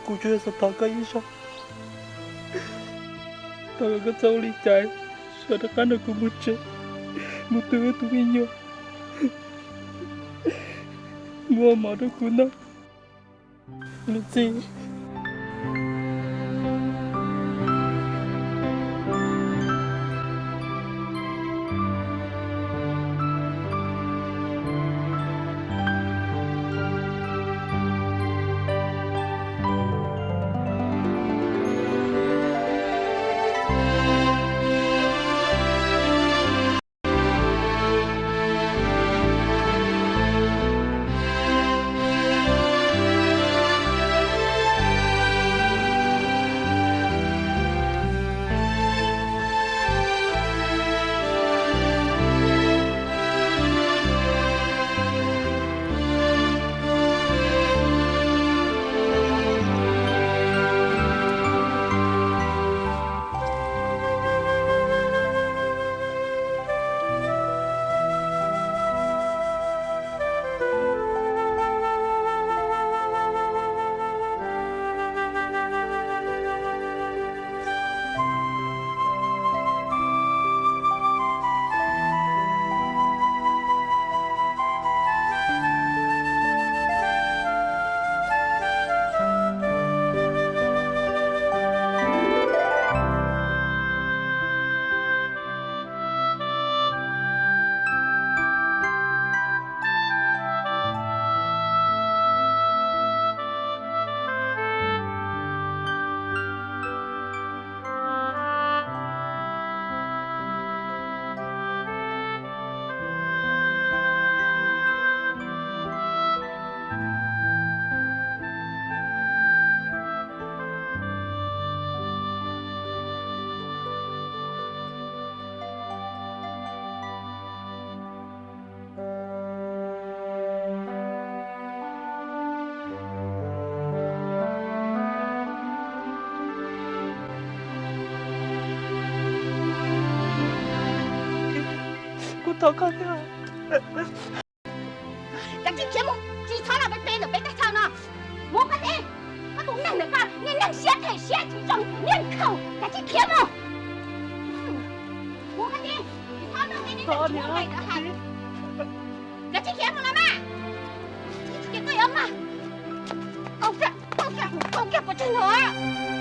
Kuv tsuas yog xav thov koj ib zaug, thov kom koj txhob ua li cas, sawv rov qab nrog kuv mus tsev, mus tu wb tus me nyuam, mus ua mov rau kuv noj. Lub txij. Kuv thov koj thiab. Kav tsij khiav mus, tsis txhob los peb ntawm peb teb chaws no. Mus koj txiv, koj tus neeg ntawm koj niag neeg siab phem siab tsis zoo, niag nkhaus, kav tsij khiav mus. Mus koj txiv, tsis txhob nrog peb ntawm tsis muaj nqis ntawd hais. Kav tsij khiav mus no mas. Ces koj yuav mag. Kaus kiag, kaus kiag, kaus kiag pov tseg ntawd.